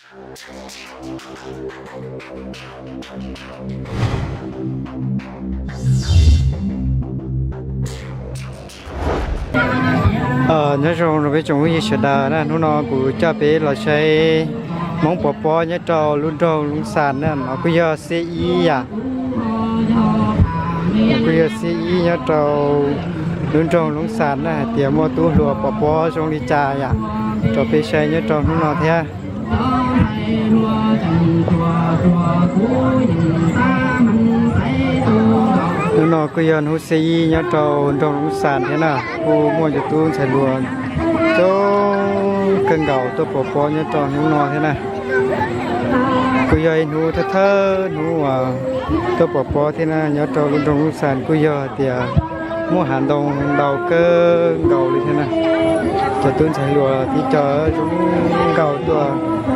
Nyob zoo rau peb tsoom phooj ywg sawv daws na, hnub no kuv coj peb los saib Hmoob pov pob nyob rau lub nroog Loob Xas na, no kuj yog xiab ib yam. Kuj yog xiab ib nyob rau lub nroog Loob Xas na, hais tias muaj tub hluas pov pob zoo li cas yam rau peb saib nyob rau hnub no thiab. Hnub no kuj yog hnub xiab ib nyob rau nroog Loob Xas thiab na, kuj muaj cov tub ntxhais hluas coob kawg nkaus tuaj pov pob nyob rau hnub no thiab na. Kuj yog ib hnub thawj thawj hnub uas tuaj pov pob thiab na, nyob rau lub nroog Loob Xas kuj yog hais tias muaj hav ntoo ntau kawg nkaus li thiab na. Cov tub ntxhais hluas tib co zoo nkauj tuaj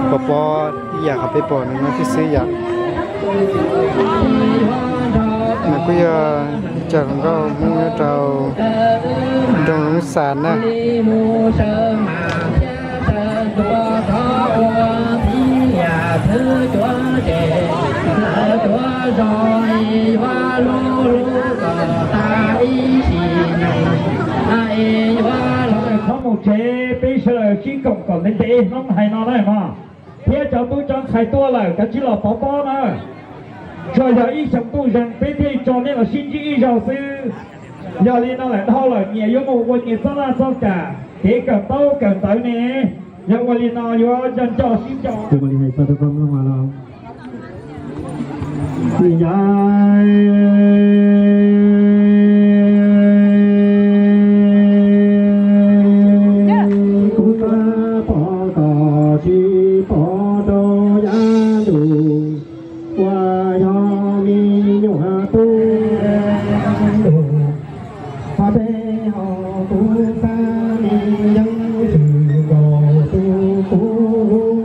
pov pob ib yam qhov peb pom no thiab xwb yom. No kuj yog ib co hluas nkauj Hmoob nyob rau nroog Loob Xas na. Qhov mus tsev peb sawv daws sib koom kom ntev ntev hnub hais no na mog, thiab cov tub cov ntxhais tuaj lawm kav tsij los pov pob na. Tsuas yog ib xyoos ntuj zeeg peb thiaj tso nej los sib ntsib ib zaug xwb. Yog li no lawm dhau lawm nyias yuav mus ua nyias txoj laj txoj kam kev kawm ntaub kawm ntawv ne. Yog ua li no yuav nco nco sib nco. Kuv tab pom kom tsis pom rau yav ntuj, uas yog me nyuam tub ntuj, ho peb ho kuv tab me yeeb tshwm nkaus tus kuv hlub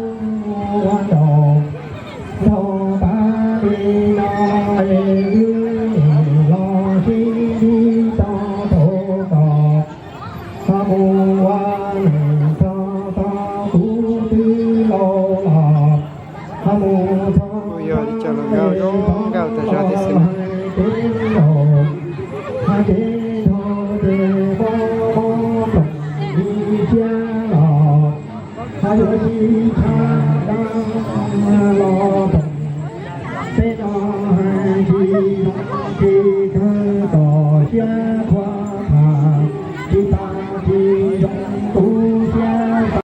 ua nraug. Nraug tab li no es wb los sib ntsib tau thaum ko, ho mus ua neej txog tau kuv twb laus los, ho mus txog kuj yog ib co hluas nkauj zoo nkauj tas zog tib si na. Kev laus, ho kev nrog ces mob mob ploom li siab los, ho yuav sib tshab dab los ploom, peb no hais tsis zoo